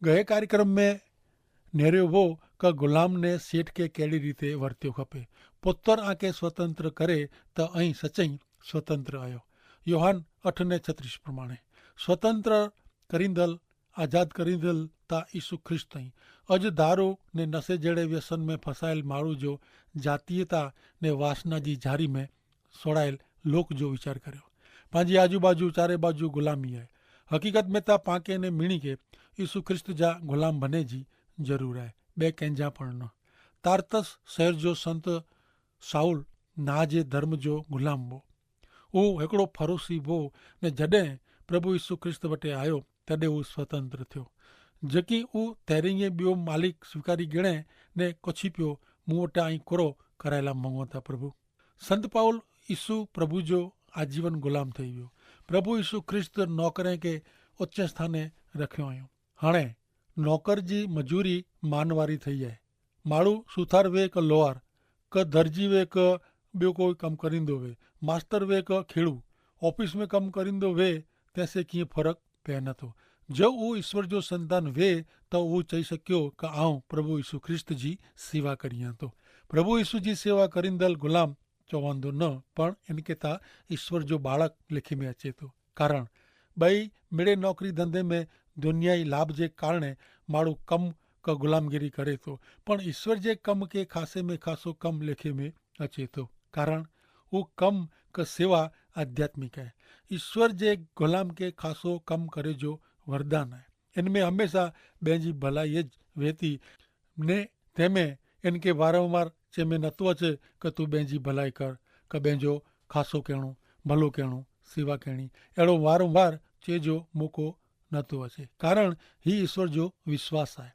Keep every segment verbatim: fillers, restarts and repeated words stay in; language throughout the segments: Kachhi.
ગયે કાર્યક્રમ મેં નેર્યો વો કે ગુલામ ને સેઠ કે કેડી રીતે વર્ત્યો ખપે. પોતર આંકે સ્વતંત્ર કરે તો અહીં સચઈ સ્વતંત્ર આયો. યોહાન અઠ ને છત્રીસ પ્રમાણે સ્વતંત્ર કરીંદલ આઝાદ કરીંદલ તા ઈસુ ખ્રિસ્ત અહીં. અજ ધારો ને નસે જેડે વ્યસન મેં ફસાયેલ માણુ જો જાતિયતા ને વાસના જી જારી મેં સોડાયેલ લોક જો વિચાર કર્યો. પાંજી આજુબાજુ ચારે બાજુ ગુલામી હૈ. હકીકત મેં તા પાંકે ને મિણી કે ઈસુ ખ્રિસ્ત જા ગુલામ ભને જી જરૂર હૈ. બે કૈંજા પણ ન. તાર્તસ શહેર જો સંત સાઉલ ના જે ધર્મ જો ગુલામ હો. ઉહ હેકડો ફરોસી હો. ને જડે પ્રભુ ઈસુ ખ્રિસ્ત વટે આયો તદે ઉહ સ્વતંત્ર થયો. જકી ઉહ તેરિંગે બ્યો માલિક સ્વીકારી ગણે ને કોછી પ્યો, મું વટે અહીં કોરો કરાયેલા મંગો તા પ્રભુ. સંત પાઉલ ઈસુ પ્રભુ જો આજીવન ગુલામ થઈ વ્યો. પ્રભુ ઈસુ ખ્રિસ્ત નોકરે કે ઓચ્ચે સ્થાને રખ્યો આયો. હણે નોકર જી મજૂરી માનવારી થઈ હૈ. માણુ સુથાર વે કે લોહાર, કે ધરજી વે કે બ્યો કોઈ કમ કરીંદો વે, માસ્તર વે કે ખેડૂ, ઓફિસ મેં કમ કરીંદો વે, તેસે કિંય ફરક પૈ નતો. જો ઉહ ઈસવર જો સંતાન વે તો ઉહ ચહી શક્યો કે આઉં પ્રભુ ઈસુ ખ્રિસ્ત જી સેવા કરિયા તો. પ્રભુ ઈસુ જી સેવા કરીંદલ ગુલામ ચોવાંદો ન, પણ એનકે તા ઈસવર જો બાળક લેખી મેં અચેતો. કારણ બઈ મેડે નોકરી ધંધે મેં દુનિયાઈ લાભ જે કારણે માણુ કમ કે ગુલામગીરી કરે તો, પણ ઈસવર જે કમ કે ખાસે મેં ખાસો કમ લેખે મેં અચેતો. કારણ ઉહ કમ કે સેવા આધ્યાત્મિક હૈ. ઈસવર જે ગુલામ કે ખાસો કમ કરે જો વરદાન હૈ. એન મેં હમેંશા બેંજી ભલાઈ જ વેતી ને તેમે એન કે વારંવાર ચેમે નતો અચે કે તું બેંજી ભલાઈ કર, કે બેંજો ખાસો કહેણો, ભલો કહેણો, સેવા કહેણી, એડો વારંવાર ચેજો મોકો નતો અચે. કારણ હી ઈસવર જો વિશ્વાસ આય.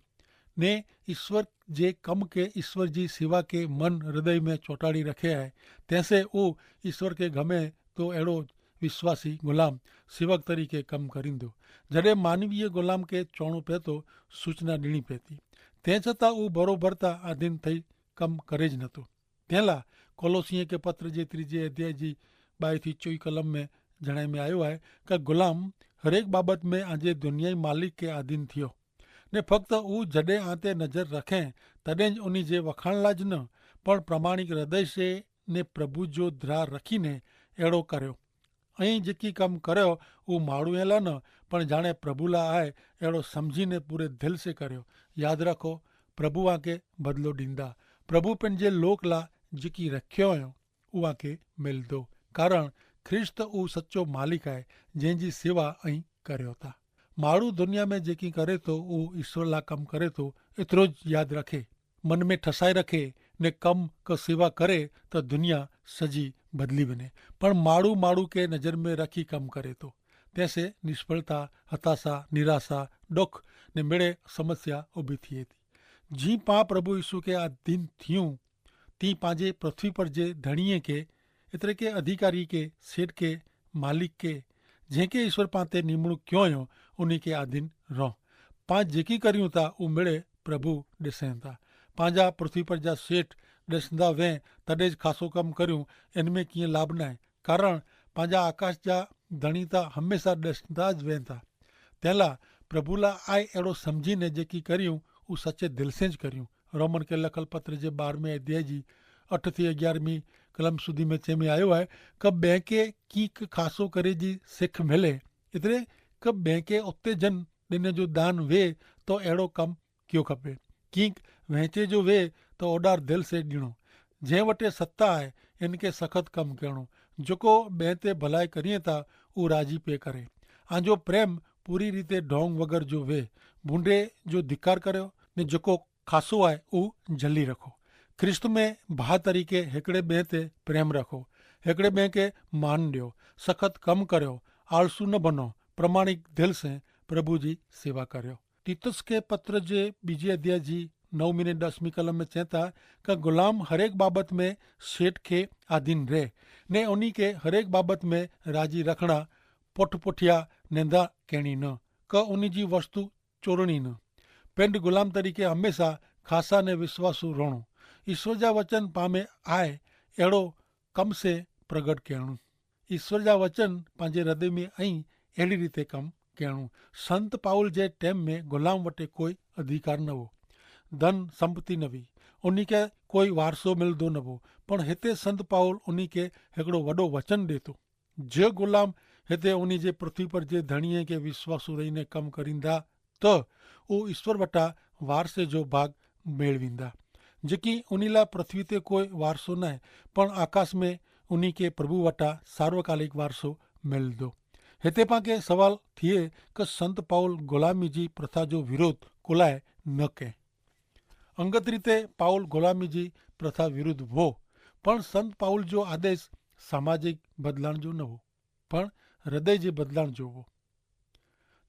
ને ઈસવર જે કમ કે ઈસવર જી સેવા કે મન હૃદય મેં ચોટાડી રખે આય, તેસે ઉહ ઈસવર કે ગમે તો એડો વિશ્વાસી ગુલામ સેવક તરીકે કમ કરીંદો. જડે માનવીય ગુલામ કે ચોણો પેતો સૂચના દેણી પેતી, તે છતાં ઉં ભરોભરતા આધીન થઈ કમ કરે જ નતો. તેલા કોલોસિયે કે પત્ર જે ત્રીજે અધ્યાય જી બાઈ થી ચોઈ કલમ મેં જણાઈ મેં આયો હૈ કે ગુલામ હરેક બાબત મેં આજે દુનિયાઈ માલિક કે આધીન થિયો. ને ફક્ત ઉં જડે આતે નજર રખે તદે જ ઉની જે વખાણલા જ ન, પણ પ્રમાણિક હૃદય સે ને પ્રભુ જો દ્રાહ રખી ને એડો કર્યો. અહીં જેકી કમ કર્યો ઉં માણું એલા ન, પણ જાણે પ્રભુ લા આય એડો સમઝી ને પૂરે દિલ સે કર્યો. યાદ રાખો, પ્રભુ આંકે બદલો દીંદા. પ્રભુ પેનજે લોક લા જેકી રખ્યો અયો ઉં આંકે મેલ દો. કારણ ખ્રિસ્ત ઉં સચો માલિક આય, જેન જી સેવા અહીં કર્યો તા. માણું દુનિયા મેં જેકી કરે તો ઉં ઈસ્વર લા કમ કરે તો, એતરો જ યાદ રાખે, મન મેં ઠસાઈ રખે, ને કમ કે સેવા કરે તો દુનિયા સજી બદલી બને. પણ માડૂ માડૂ કે નજર મેં રખી કમ કરે તો તેસે નિષ્ફળતા, હતાશા, નિરાશા, ડોખ ને મેડે સમસ્યા ઉભી થી તી. જી પા પ્રભુ ઈસુ કે આધીન થિયું તી પાંજે પૃથ્વી પર જે ધણીએ કે એતરે કે અધિકારી કે સેઠ કે માલિક કે જેંકે ઈસુ પાંતે નિમણૂ ક્યોંયો ઉની કે આધીન રોહ. પાંજ જેકી કર્યું તા ઉમેડે પ્રભુ દેસેંતા. પાંજા પૃથ્વી પર જા સેઠ દેસંદા વેં તદે જ ખાસો કમ કર્યું. એન મેં કિયા લાભ નાય. કારણ પાંજા આકાશ જા ધણી તા હમેંસા દેસંદા જ વેંતા. તેલા પ્રભુ લા આય એડો સમઝી ને જેકી કર્યું ઉં સચે દિલ સે જ કર્યું. રોમન કે લખલ પત્ર જે બાર મેં અધ્યાય જી અઠ થી અગિયાર મી કલમ સુધી મેં ચેમે આયો હૈ, કે બેંકે કિંક ખાસો કરે જી સિખ મેલે, એતરે કે બેંકે ઉત્તેજન દેને જો દાન વે તો એડો કમ કિયો ખપે. કિંક વહેંચે જો વે તો ઓડાર દિલ સે દિણો. જે વટે સત્તા હૈ એન કે સખત કમ કહેણો. જોકો બેંતે ભલાઈ કરીએ તા ઉં રાજી પે કરે. આજો પ્રેમ પૂરી રીતે ઢોંગ વગર જો વે. ભૂંડે જો ધિક્કાર કર્યો ને જોકો ખાસો આય ઉં જલી રખો. ખ્રિસ્ત મેં ભા તરીકે હેકડ઼ે બેંતે પ્રેમ રખો. હેકડ઼ે બેંકે માન દ્યો. સખત કમ કર્યો. આલસુ ન ભનો. પ્રમાણિક ધેલ સે પ્રભુ જી સેવા કર્યો. તિતસ કે પત્ર જે બીજી અધ્યાય જી નવમી ને દસમી કલમ મેં ચેતા કે ગુલામ હરેક બાબત મેં શેઠ કે આધીન રહે ને ઉની કે હરેક બાબત મેં રાજી રખણા. પોઠપોઠિયા નેંધા કહેણી ન કે ઉની જી વસ્તુ ચોરણી ન. પેંડ ગુલામ તરીકે હમેંસા ખાસા ને વિશ્વાસુ રોણો. ઈસવ જા વચન પામે આય એડો કમ સે પ્રગટ કહેણું. ઈસવ જા વચન પાંજે હૃદય મેં અહીં એડી રીતે કમ કહેણું. સંત પાઉલ જે ટેમ મેં ગુલામ વટે કોઈ અધિકાર નવો, ધન સંપત્તિ નવી, ઉની કે કોઈ વારસો મિલદો નવો. પણ હેતે સંત પાઉલ ઉની કે હેકડો વડો વચન દેતો. જે ગુલામ હેતે ઉની જે પૃથ્વી પર જે ધણીએ કે વિશ્વાસુ રહીને કમ કરીંદા, તો ઉ ઈસ્વર વટા વારસે જો ભાગ મેળવીંદા. જેકી ઉની લા પૃથ્વી તે કોઈ વારસો નાય, પણ આકાશ મેં ઉની કે પ્રભુ વટા સાર્વકાલિક વારસો મેળદો. હેતે પાંકે સવાલ થિયે કે સંત પાઉલ ગુલામી જી પ્રથા જો વિરોધ કોલાએ ન કે? અંગત રીતે પાઉલ ગુલામી જી પ્રથા વિરુદ્ધ વો, પણ સંત પાઉલ જો આદેશ સામાજિક બદલાણ જો નવો, પણ હૃદય જે બદલાણ જોવો.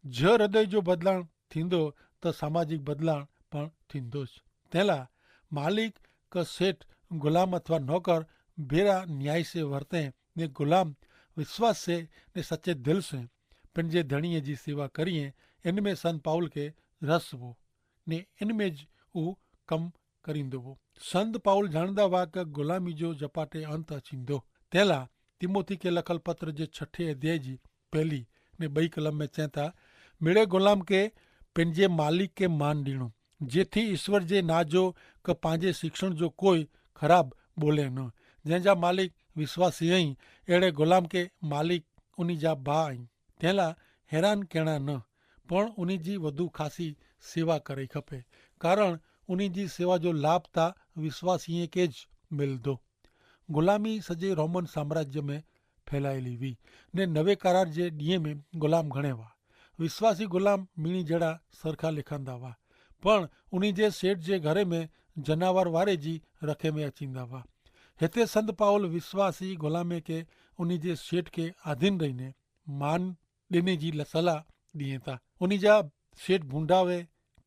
જે હૃદય જો બદલાણ થીંદો, તો સામાજિક બદલાણ પણ થીંદો જ. તેલા માલિક કે સેઠ, ગુલામ અથવા નોકર ભેરા ન્યાય સે વર્તે, ને ગુલામ વિશ્વાસ સે ને સચ્ચે દિલ સે પન જે ધણીએ જી સેવા કરીએ. એન મેં સંત પાઉલ કે રસ વો, ને એન મેં જ ઉ કમ કરીંદો વો. સંત પાઉલ જાણદા વા કે ગુલામી જો જપાટે અંત અચીંદો. તેલા તિમોથી કે લખલ પત્ર જે છઠે અધ્યાય જી પહેલી ને બઈ કલમ મેં ચેંતા, મેળે ગુલામ કે પન જે માલિક કે માન દીણો, જેથી ઈસ્વર જે ના જો કે પાંજે શિક્ષણ જો કોઈ ખરાબ બોલે ન. જેન જા માલિક વિશ્વાસી અહીં, એડે ગુલામ કે માલિક ઉની જા ભા અહીં. તેલા હેરાન કહેણા ન, પણ ઉની જી વધુ ખાસી સેવા કરે ખપે, કારણ ઉની જી સેવા જો લાભ તા વિશ્વાસીએ કે જ મિલદો. ગુલામી સજે રોમન સામ્રાજ્ય મેં ફેલાયેલી વી, ને નવે કરાર જે ડિયે મેં ગુલામ ઘણે વા. વિશ્વાસી ગુલામ મિણી જેડા સરખા લેખાંદા વા, પણ ઉની જે સેઠ જે ઘરે મેં જનાવર વારે જી રખે મેં અચીંદા વા. હેતે સંત પાઉલ વિશ્વાસી ગુલામે કે ઉની જે સેઠ કે આધીન રહીને માન દેને જી સલાહ દિયે તા. ઉની જા સેઠ ભૂંડાવે,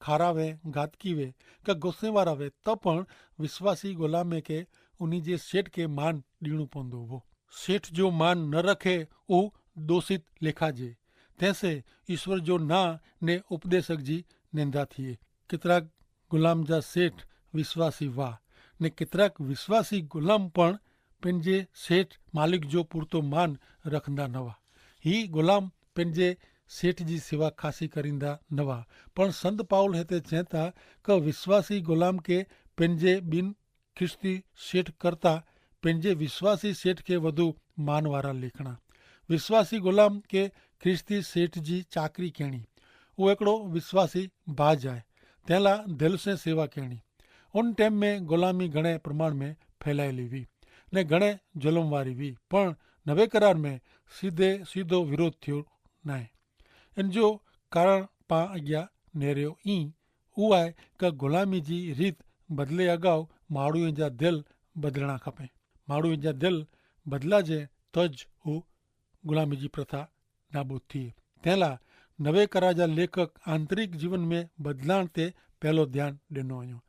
ખારાવે, ગાતકીવે, કા ગુસ્સેવારાવે, તો પણ વિશ્વાસી ગુલામે કે ઉની જે સેઠ કે માન દીણું પોંદો હો. સેઠ જો માન ન રખે ઉહ દોષિત લેખા જે. તેસે ઈસ્વર જો ના ને ઉપદેશક જી નેંધા થિયે. કિતરાક ગુલામ જા સેઠ વિશ્વાસી વાહ, ને કિતરાક વિશ્વાસી ગુલામ પણ પેનજે સેઠ માલિક જો પૂરતો માન રખંદા નવા. હી ગુલામ પેનજે સેઠ જી સેવા ખાસી કરીંદા નવા. પણ સંત પાઉલ હેતે ચેંતા કે વિશ્વાસી ગુલામ કે પેનજે બિન ખ્રિસ્તી સેઠ કરતા પેનજે વિશ્વાસી સેઠ કે વધુ માનવારા લેખણા. વિશ્વાસી ગુલામ કે ખ્રિસ્તી સેઠ જી ચાકરી કહેણી. ઉ એકડો વિશ્વાસી ભાજ આય, તેલા ધેલ સે સેવા કહેણી. ઉન ટેમ મેં ગુલામી ઘણે પ્રમાણ મેં ફેલાયેલી વી ને ઘણે જલમવારી વી, પણ નવે કરાર મેં સીધે સીધો વિરોધ થયો નાય. એન જો કારણ પા અગિયા નેર્યો ઈ ઉઆય કે ગુલામી જી રીત બદલે અગાઉ માણૂએ જા દિલ બદલણા ખપે. માણૂએ જા દિલ બદલા જે તો જ હુ ગુલામી જી પ્રથા નાબૂદ થી. તેલા નવે કરાજા લેખક આંતરિક જીવન મેં બદલાણ તે પહેલો ધ્યાન દેનો અયો.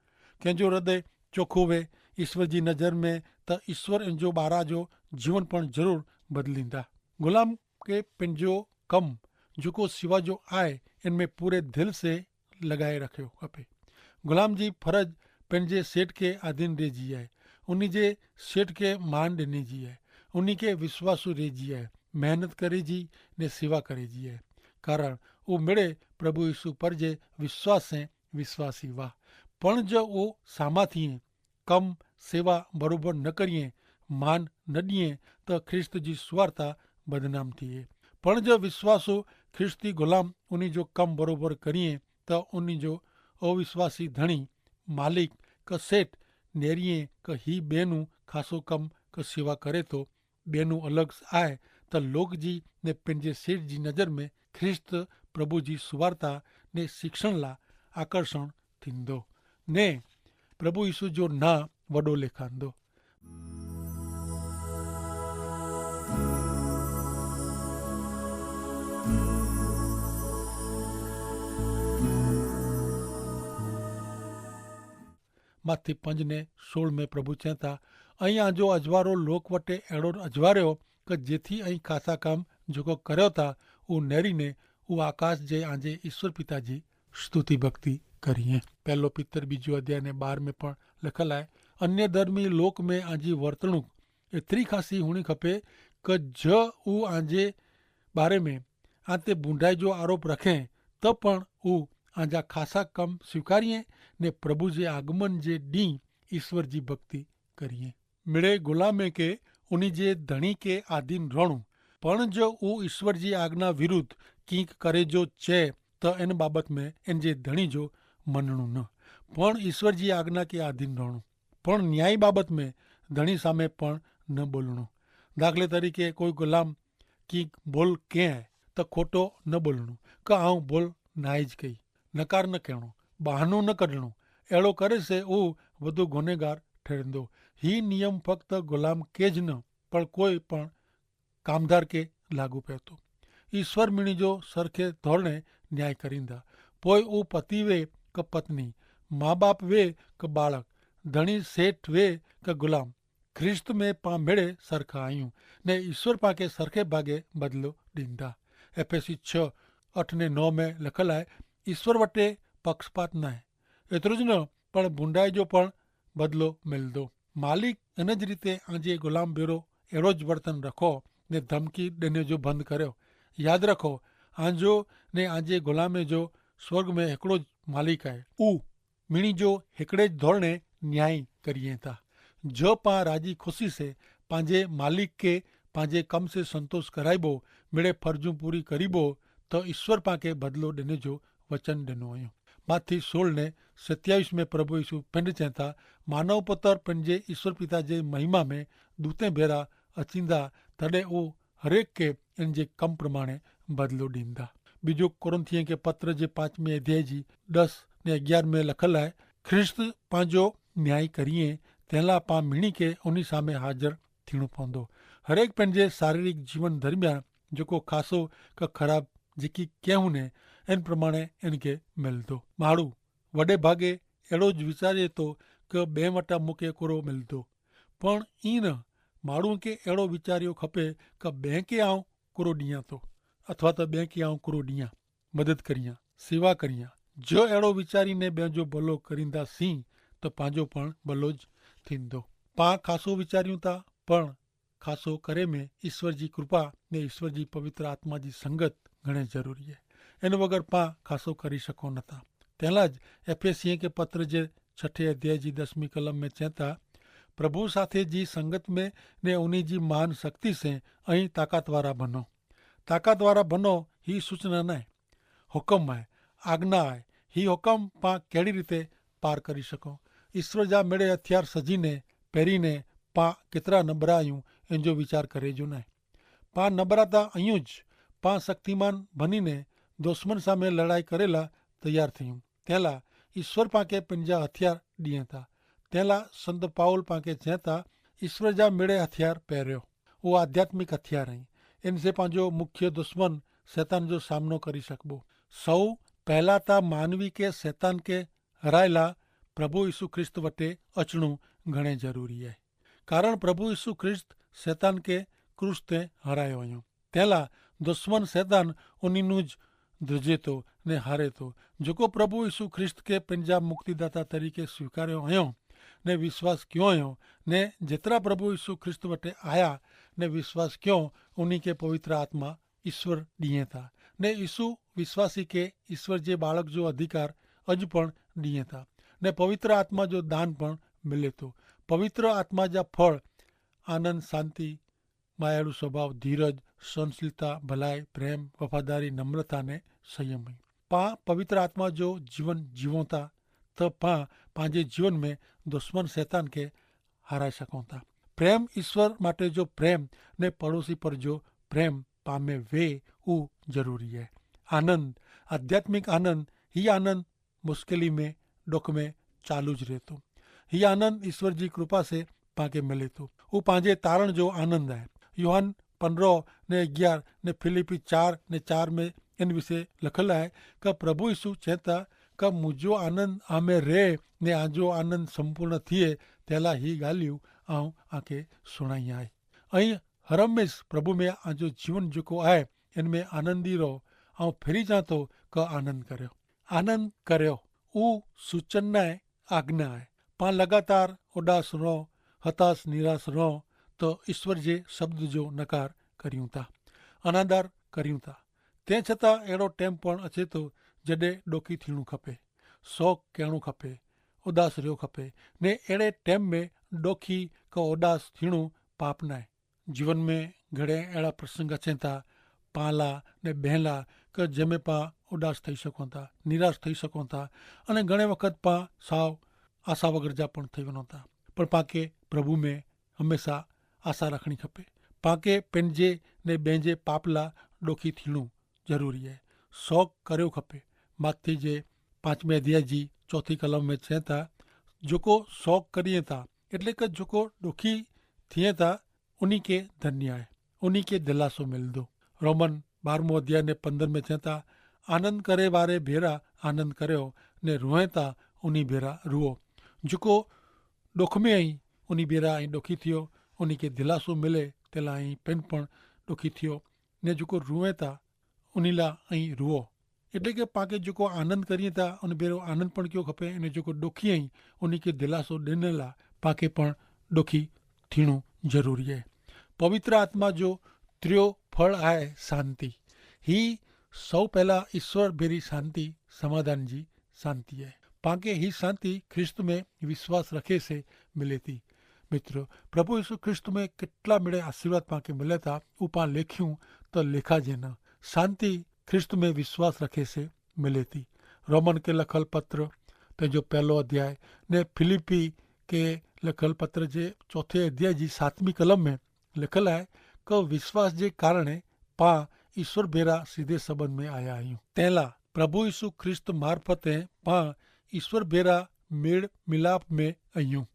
કેંજો હૃદય ચોખો વે ઈસ્વર જી નજર મેં, તો ઈસ્વર એન જો બારા જો જીવન પણ જરૂર બદલીંદા. ગુલામ કે પેનજો કમ જોકો સિવાજો આય એન મેં પૂરે દિલ સે લગાઈ રખ્યો ખપે. ગુલામ જી ફરજ પેનજે સેઠ કે આધીન રેજી આય. ઉની જે સેઠ કે માન દેને જી આય. ઉની કે વિશ્વાસુ રેજી આય. મહેનત કરેજી ને સેવા કરેજી આય. કારણ ઉમેડે પ્રભુ ઈસુ પર જે વિશ્વાસે વિશ્વાસી વાહ. પણ જો ઉસામાથી કમ સેવા બરોબર ન કરીએ, માન ન દિયે, તો ખ્રિસ્ત જી સુવાર્તા બદનામ થિયે. પણ જો વિશ્વાસો ખ્રિસ્તી ગુલામ ઉની જો કમ બરોબર કરીએ, તો ઉની જો અવિશ્વાસી ધણી માલિક કે સેઠ નેરિયે કે હી બેનું ખાસો કમ કે સેવા કરે તો બેનું અલગ આય, તો લોક જી ને પેનજે સેઠ જી નજર મેં ખ્રિસ્ત પ્રભુ જી સુવાર્તા ને શિક્ષણ લા આકર્ષણ થીંદો ને પ્રભુ ઈસુ જો ના વડો લેખાંદો. માથી પંજ ને સોળ મેં પ્રભુ ચેતા, અહીં આજો અજવારો લોક વટે એડો અજવાર્યો કે જેથી અહીં ખાસા કામ જોકો કર્યો તા ઉ નેરી ને ઉ આકાશ જે આજે ઈસુ પિતા જી સ્તુતિ ભક્તિ કરી હૈ. પહેલો પિતર બીજો અધ્યાય ને બાર મેં પણ લખલ આય, અન્ય ધર્મી લોક મેં આજી વર્તણૂક એતરી ખાસી હુણી ખપે કે જ ઉ આજે બારે મેં આતે બુંડાઈ જો આરોપ રખે, તો પણ ઉ આજા ખાસા કમ સ્વીકારિયે ને પ્રભુ જે આગમન જે દી ઈસ્વર જી ભક્તિ કરિયે. મેળે ગુલામે કે ઉની જે ધણી કે આધીન રહણું, પણ જો ઉ ઈસ્વર જી આજ્ઞા વિરુદ્ધ કિંક કરે જો ચે, તો એન બાબત મેં એન જે ધણી જો મનણું ન, પણ ઈસ્વર જી આજ્ઞા કે આધીન રહણું. પણ ન્યાયી બાબત મેં ધણી સામે પણ ન બોલણું. દાખલે તરીકે કોઈ ગુલામ કિંક બોલ કે હૈ, તો ખોટો ન બોલણું, કે આઉં બોલ નાઈ જ કઈ, નકાર ન કહેણો, બહાનું ન કઢણું. એડો કરે સે ઉ વધુ ગુનેગાર ઠેરંદો. હી નિયમ ફક્ત ગુલામ કે જ ન, પણ કોઈ પણ કામદાર કે લાગુ પહેતો. ઈસ્વર મિણી જો સરખે ધોરણે ન્યાય કરીંદા. પોય ઉ પતિ વે કે પત્ની, મા બાપ વે કે બાળક, ધણી સેઠ વે કે ગુલામ, ખ્રિસ્ત મેં પાં મેળે સરખા આયું, ને ઈસ્વર પાંકે સરખે ભાગે બદલો ડીંદા. એફેસી છ અઠ ને નવ મેં લખલ આય, ઈસ્વર વટે પક્ષપાત નાય. એતરો જ ન, પણ ભૂંડાઈ જો પણ બદલો મેલદો. માલિક એન જ રીતે આજે ગુલામ ભેરો એડો જ વર્તન રખો, ને ધમકી દેને જો બંધ કર્યો. યાદ રખો, આજો ને આજે ગુલામે જો સ્વર્ગ મેં એકડો જ માલિક આય. ઉ મિણી જો હેકડ઼ે જ ધોરણે ન્યાયી કરિયે થા. જો પાં રાજી ખુશી સે પાંજે માલિક કે પાંજે કમ સે સંતોષ કરાઈબો, મેળે ફરજૂ પૂરી કરીબો, તો ઈસ્વર પાંકે બદલો દેને જો વચન દેનો અયો. માથી સોળ ને સત્યાવિશ મેં પ્રભુ ઈસુ પેંડ ચેંતા, માનવ પતર પેંજે ઈસ્વર પિતા જે મહિમા મેં દૂતે ભેરા અચિંદા, તદે ઉ હરેક કે એન જે કમ પ્રમાણે બદલો દીંદા. બીજો કોરિંથિયે કે પત્ર જે પાંચમે અધ્યાય જી દસ ને અગિયાર મેં લખલ હૈ, ખ્રિસ્ત પાંજો ન્યાય કરિયે, તેલા પાં મિણી કે ઉની સામે હાજર થીણું પોંદો. હરેક પેનજે શારીરિક જીવન દરમિયાન જેકો ખાસો કે ખરાબ જેકી કહેવને એન પ્રમાણે એન કે મેલદો. માડૂ વડે ભાગે એડો જ વિચારે તો કે બે વટા મુકે કોરો મેલદો. પણ ઈ ન, માડૂ કે એડો વિચાર્યો ખપે કે બે કે આવ કોરો દિયા તો, અથવા તો બે કે આવ કોરો દિયા, મદદ કરિયા, સેવા કરિયા. જો એડો વિચારી ને બે જો ભલો કરીંદા સી, તો પાંજો પણ ભલો જ થીંદો. પાં ખાસો વિચાર્યું તા, પણ ખાસો કરે મેં ઈસ્વર જી કૃપા ને ઈસ્વર જી પવિત્ર આત્મા જી સંગત ઘણે જરૂરી હૈ. એન વગર પાં ખાસો કરી શકો નતા. તેલા જ એફેસિયે કે પત્ર જે છઠે અધ્યાય જી દસમી કલમ મેં ચેંતા, પ્રભુ સાથે જી સંગત મેં ને ઉની જી મહાન શક્તિ સે અહીં તાકાતવારા ભનો. તાકાતવારા ભનો હી સૂચના નાય, હુકમ આય, આજ્ઞા આય. હી હુકમ પાં કેડી રીતે પાર કરી શકો? ઈસ્વર જા મેળે હથિયાર સજીને પહેરીને પાં કેતરા નબરા આયું, એન જો વિચાર કરે જો નાય. પાં નબરા તા અયું જ પાં શક્તિમાન ભનીને દુશ્મન સામે લડાઈ કરેલા તૈયાર થયું. તેલા ઈસ્વર પાંકે પંજા હથિયાર દિયે તા. તેલા સંત પાઉલ પાંકે જેતા, ઈસ્વર જા મેળે હથિયાર પહેર્યો. વો આધ્યાત્મિક હથિયાર હૈં. એન સે પાંજો મુખ્ય દુશ્મન સૈતાન જો સામનો કરી શકબો. સૌ પહેલા તા માનવી કે સૈતાન કે હરાયેલા પ્રભુ ઈસુ ખ્રિસ્ત વટે અચણું ઘણે જરૂરી હૈ. કારણ પ્રભુ ઈસુ ખ્રિસ્ત સૈતાન કે ક્રૂસ તે હરાયો અયો. તેલા દુશ્મન સૈતાન ઉનીનું જ ધ્રુજેતો ને હારેતો. જોકો પ્રભુ ઈસુ ખ્રિસ્ત કે પંજા મુક્તિદાતા તરીકે સ્વીકાર્યો અયો ને વિશ્વાસ ક્યો અયો, ને જેતરા પ્રભુ ઈસુ ખ્રિસ્ત વટે આયા ને વિશ્વાસ ક્યો, ઉની કે પવિત્ર આત્મા ઈસ્વર દિયે થા. ને ઈસુ વિશ્વાસી કે ઈસ્વર જે બાળક જો અધિકાર અજ પણ દિયે થા. ને પવિત્ર આત્મા જો દાન પણ મિલે તો. પવિત્ર આત્મા જા ફળ આનંદ, શાંતિ, માયાળુ સ્વભાવ, ધીરજ, સહનશીલતા, ભલાઈ, પ્રેમ, વફાદારી, નમ્રતા ને સંયમ હૈં. પા પવિત્ર આત્મા જો જીવન જીવોતા, તો પા પાંજે જીવન મેં દુશ્મન સૈતાન કે હરાઈ શકોતા. પ્રેમ ઈસ્વર માટે જો પ્રેમ ને પડોશી પર જો પ્રેમ પામે વે ઉ જરૂરી હૈ. આનંદ, આધ્યાત્મિક આનંદ, હી આનંદ મુશ્કેલી મેં, દુખ મેં ચાલુ જ રહેતો. હી આનંદ ઈસ્વર જી કૃપા સે પાંકે મિલે તો. ઉપાંજે તારણ જો આનંદ હૈ. યોહાન પંદ્રહ ને અગિયાર ને ફિલિપ્પી ચાર ને ચાર મેં એન વિશે લખેલા હૈ, કે પ્રભુ ઈસુ ચેતા કે મુજો આનંદ આમે રહે ને આજો આનંદ સંપૂર્ણ થિયે, તેલા હી ગાલિયું આઉં આકે સુણાઈ આય. અહીં હરમેશ પ્રભુ મેં આજો જીવન જોકો આય, એન મેં આનંદી રહો. આઉં ફેરી જાતો કે આનંદ કર્યો, આનંદ કર્યો. ઉ સૂચન નાય, આજ્ઞા આય. પાં લગાતાર ઉડાસ રહો, હતાશ નિરાશ રહો, તો ઈસ્વર જે શબ્દ જો નકાર કર્યું તા, અનાદર કર્યું તા. તે છતાં એડો ટેમ પણ અછે તો જડે ડોખી થીણું ખપે, શોખ કહેણું ખપે, ઉદાસ રહ્યો ખપે. ને એડે ટેમ મેં ડોખી કો ઉદાસ થીણું પાપ નાય. જીવન મેં ઘડે એડા પ્રસંગ અછે થા, પાલા ને બહેલા, કે જેમે પા ઉદાસ થઈ શકો થા, નિરાશ થઈ શકો થા, અને ઘણે વખત પા સાવ આશા વગર જા પણ થઈ વનો થા. પણ પાંકે પ્રભુ મેં હમેંશા આશા રાખણી ખપે. પાંકે પેનજે ને બેંજે પાપલા ડોખી થીણું જરૂરી હૈ. શોખ કર્યો ખપે. માથે જે પાંચમે અધિયા જી ચોથી કલમ મેં છેંતા, જોકો શોખ કરીએ તા, એટલે કે જોકો ડોખી થિયે તા, ઉની કે ધન્ય હૈ, ઉની કે દિલાસો મિલ દો. રોમન બારમો અધિયા ને પંદર મેં છેંતા, આનંદ કરે વારે ભેરા આનંદ કર્યો, ને રોહેતા ઉની ભેરા રુઓ. જોકો ડોખમે અહીં ઉની ભેરા અહીં ડોખી થિયો, ઉની કે દિલાસો મિલે તેલા અહીં પેન પણ ડોખી થિયો. ને જોકો રુએ તા ઉની લા અહીં રુઓ. એટલે કે પાંકે જોકો આનંદ કરીએ તા ઉની ભેરો આનંદ પણ કયો ખપે, અને જોકો ડોખી અહીં ઉની કે દિલાસો દેને લા પાંકે પણ ડોખી થીણું જરૂરી હૈ. પવિત્ર આત્મા જો ત્રિયો ફળ આય શાંતિ. હી સૌ પહેલા ઈસ્વર ભેરી શાંતિ, સમાધાન જી શાંતિ હૈ. પાંકે હી શાંતિ ખ્રિસ્ત મેં વિશ્વાસ રખે સે મિલે તી. મિત્ર, પ્રભુ ઈસુ ખ્રિસ્ત મેં કેટલા મેળે આશીર્વાદ પાંકે મિલે તા, ઉપા લેખ્યું તો લેખા જેના. શાંતિ ખ્રિસ્ત મેં વિશ્વાસ રખે સે મિલે તી. રોમન કે લખલ પત્ર તે જો પહેલો અધ્યાય ને ફિલિપ્પી કે લખલ પત્ર જે ચોથે અધ્યાય જી સાતમી કલમ મેં લખલ આય, કે વિશ્વાસ જે કારણે પા ઈસ્વર ભેરા સીધે સંબંધ મેં આયા હૈં. તેલા પ્રભુ ઈસુ ખ્રિસ્ત મારફતે પા ઈસ્વર ભેરા મેળ મિલાપ મેં અહ્યું,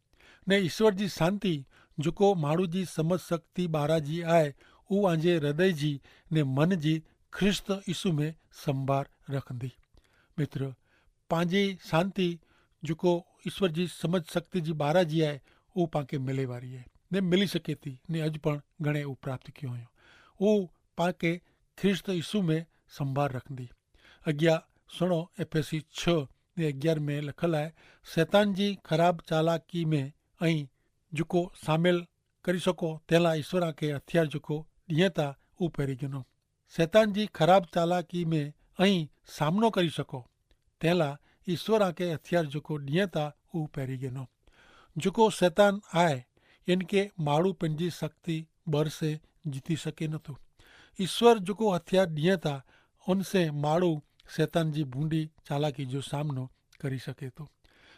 ને ઈસ્વર જી શાંતિ જોકો માણૂ જી સમજ શક્તિ બારા જી આય, ઉ આજે હૃદય જી ને મન જી ખ્રિસ્ત ઈસુ મેં સંભાર રખંદી. મિત્ર, પાંજી શાંતિ જોકો ઈસ્વર જી સમજ શક્તિ જી બારા જી આય, ઉ પાંકે મિલે વારી હૈ, ને મિલી શકે તી ને અજ પણ ઘણે ઉ પ્રાપ્ત કિયો હોયો. ઉ પાંકે ખ્રિસ્ત ઈસુ મેં સંભાર રખંદી. અગિયા સુણો, એફેસી છ ને અગિયાર મેં લખલ આય, શૈતાન જી ખરાબ ચાલાકી મેં અહીં જોકો સામેલ કરી શકો તેલા ઈસ્વર આંકે હથિયાર જોકો દિયે તા ઉપહેરી ગિનો. શૈતાન જી ખરાબ ચાલાકી મેં અહીં સામનો કરી શકો તેલા ઈસ્વર આંકે હથિયાર જોકો દિયે તા ઉપહેરી ગિનો. જોકો શૈતાન આય એન કે માડૂ પંજી શક્તિ બર સે જીતી શકે નતો. ઈસ્વર જોકો હથિયાર દિયે તા ઉનસે માડૂ શૈતાન જી ભૂંડી ચાલાકી જો સામનો કરી શકે તો.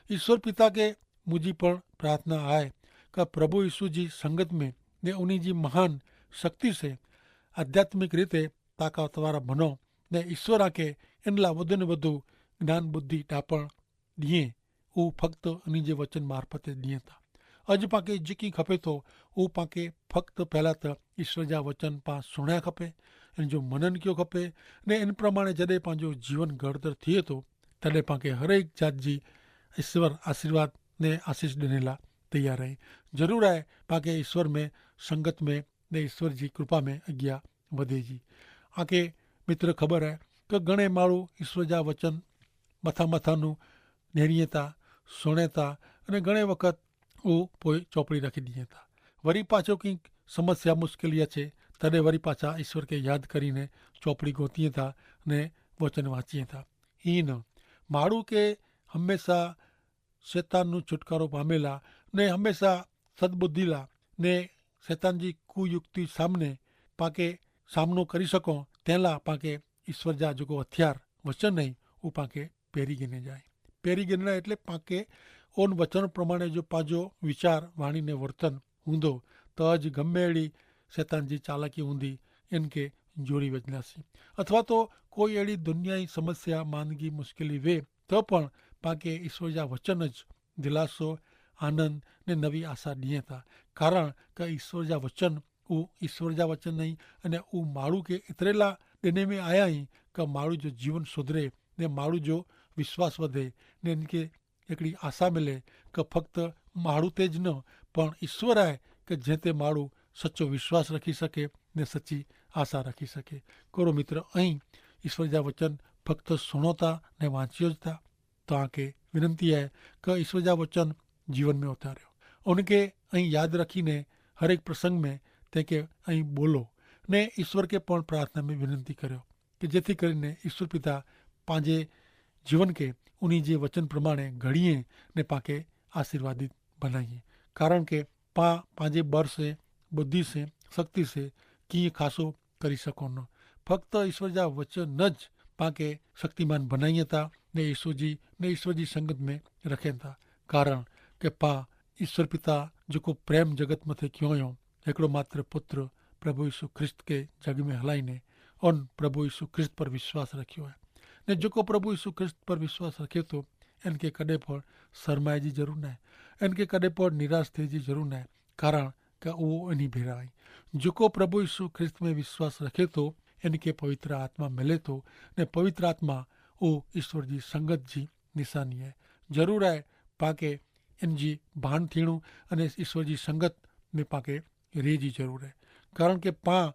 ઈસ્વર પિતા કે મુજી પણ પ્રાર્થના આય કે પ્રભુ ઈસુ જી સંગત મેં ને ઉની જી મહાન શક્તિ સે આધ્યાત્મિક રીતે તાકાતવારા ભનો, ને ઈસ્વર આંકે એનલા વધુ ને વધુ જ્ઞાન બુદ્ધિ ડાપણ દિયે. ઉ ફક્ત ઉની જે વચન મારફતે દિયે તા. અજ પાંકે જેકી ખપે તો ઉ પાંકે ફક્ત પહેલા તો ઈસ્વર જા વચન પાં સુણ્યા ખપે, એન જો મનન કયો ખપે, ને એન પ્રમાણે જડે પાંજો જીવન ગડતર થિયે તો તદે પાંકે હરેક જાત જી ઈસ્વર આશીર્વાદ ને આશીસ દેને લા તૈયાર હૈ. જરૂર હૈ પાંકે ઈસ્વર મેં સંગત મેં ને ઈસ્વર જી કૃપા મેં અગિયા વધે જી. આકે મિત્ર ખબર હૈ કે ઘણે માણૂ ઈસ્વર જા વચન મથા મથાનું નેરિયે તા, સુણે તા, અને ઘણે વખત ઉ પોય ચોપડી રાખી દિયે તા. વરી પાછો કિંક સમસ્યા મુશ્કેલિયા છે, તદે વરી પાછા ઈસ્વર કે યાદ કરીને ચોપડી ગોતિયે તા ને વચન વાંચીએ તા. હી ન માણૂ કે હમેંશા શૈતાનનું છુટકારો પામેલા ને હમેંશા સદબુદ્ધિલા ને શૈતાન જી કુયુક્તિ સામને પાંકે સામનો કરી શકો તેલા પાંકે ઈસ્વર જા જોકો હથિયાર વચન નહીં ઉપાંકે પેરી ગિને જાય. પેરી ગિને ના એટલે પાંકે ઓન વચન પ્રમાણે જો પાંજો વિચાર વાણી ને વર્તન હૂંદો તો જ ગમે એડી શૈતાન જી ચાલાકી હૂંદી એન કે જોડી વજનાસી. અથવા તો કોઈ એડી દુનિયાઈ સમસ્યા માંદગી મુશ્કેલી વે તો પણ પાંકે ઈસ્વર જા વચન જ દિલાસો, આનંદ ને નવી આશા દિયે તા. કારણ કે ઈસ્વર જા વચન ઉ ઈસ્વર જા વચન નહીં અને ઉ માણૂ કે એતરેલા દેને મેં આયા હી કે માણૂ જો જીવન સુધરે ને માણૂ જો વિશ્વાસ વધે ને એન કે એકડી આશા મિલે કે ફક્ત માણૂ તે જ ન પણ ઈસ્વર આય કે જે તે માણૂ સચો વિશ્વાસ રખી શકે ને સચી આશા રખી શકે. કોરો મિત્ર, અહીં ઈસ્વર જા વચન ફક્ત સુણોતા ને વાંચ્યો જ તા. તો આંકે વિનંતી હૈ કે ઈસ્વર જા વચન જીવન મેં ઉતાર્યો, ઉનકે અહીં યાદ રખીને હરેક પ્રસંગ મેં તેંકે અહીં બોલો ને ઈસ્વર કે પણ પ્રાર્થના મેં વિનંતી કર્યો. જેથી કરીને ઈસ્વર પિતા પાંજે જીવન કે ઉની જે વચન પ્રમાણે ઘડીએ ને પાંકે આશીર્વાદિત બનાઈએ. કારણ કે પા પાંજે બર સે બુદ્ધિ સે શક્તિ સે કિંય ખાસો કરી શકો ન. ફક્ત ઈસ્વર જા વચન જ પાંકે શક્તિમાન બનાઈએ તા ને ઈસ્વર જી ને ઈસ્વર જી સંગત મેં રખેતા. કારણ કે પા ઈસ્વર પિતા જોકો પ્રેમ જગત મતે ક્યોંયો હેકડો માત્ર પુત્ર પ્રભુ ઈસુ ખ્રિસ્ત કે જગ મેં હલાઈ ને અન પ્રભુ ઈસુ ખ્રિસ્ત પર વિશ્વાસ રખ્યો હૈ. ને જોકો પ્રભુ ઈસુ ખ્રિસ્ત પર વિશ્વાસ રખે તો એન કે કદે પણ સરમાય જી જરૂર નાય. એન કે કદે પણ નિરાશ થે જી જરૂર નાય. કારણ કે ઉવો એની ભેરા હૈ. જોકો પ્રભુ ઈસુ ખ્રિસ્ત મેં વિશ્વાસ રખે તો એન કે પવિત્ર આત્મા મેલે તો ને પવિત્ર આત્મા ઉ ઈસ્વર જી સંગત જી નિશાની હૈ. જરૂર હૈ પાંકે એન જી ભાન થીણું અને ઈસ્વર જી સંગત મેં પાંકે રે જી જરૂર હૈ. કારણ કે પાં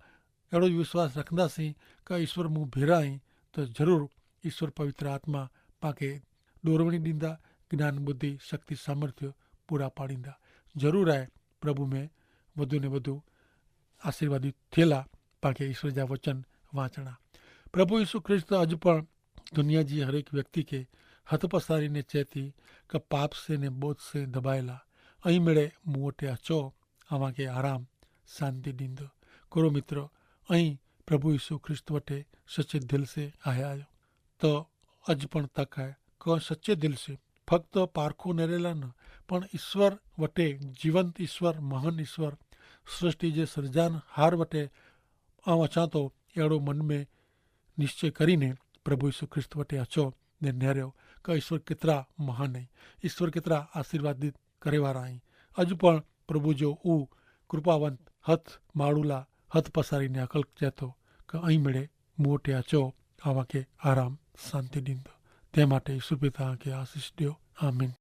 એડો વિશ્વાસ રખંદા સી કે ઈસ્વર મું ભેરા હી તો જરૂર ઈસ્વર પવિત્ર આત્મા પાંકે ડોરવણી દીંદા, જ્ઞાન બુદ્ધિ શક્તિ સામર્થ્ય પૂરા પાડીંદા. જરૂર હૈ પ્રભુ મેં વધુ ને વધુ આશીર્વાદિત થેલા પાંકે ઈસ્વર જા વચન વાંચણા. પ્રભુ ઈસુ ખ્રિસ્ત અજ પણ દુનિયા જી હરેક વ્યક્તિ કે હથ પસારી ને ચેતી કે પાપ સે ને બોધ સે દબાયેલા અહીં મેળે મું વટે અચો, આવાં કે આરામ શાંતિ દીંદો. કોરો મિત્ર, અહીં પ્રભુ ઈસુ ખ્રિસ્ત વટે સચ્ચે દિલ સે આયા આયો તો અજ પણ તક હૈ કે સચ્ચે દિલ સે ફક્ત પારખો નરેલા ન પણ ઈસ્વર વટે જીવંત ઈસ્વર મહાન ઈસ્વર સૃષ્ટિ જે સર્જાન હાર વટે આવ અચાંતો એડો મન મેં નિશ્ચય કરીને પ્રભુ ઈસુ ખ્રિસ્ત વટે અચો ને નેર્યો કે ઈસ્વર કેતરા મહાન હૈ, ઈસ્વર કેતરા આશીર્વાદિત કરેવારા હૈ. અજ પણ પ્રભુ જો ઉ કૃપાવંત હત માડૂલા હત પસારી ને અકલ ચેતો કે અહીં મેળે મોટે અચો આવાં કે આરામ શાંતિ દીંદો. તે માટે ઈસ્વર પિતા કે આશીસ દ્યો. આમીન.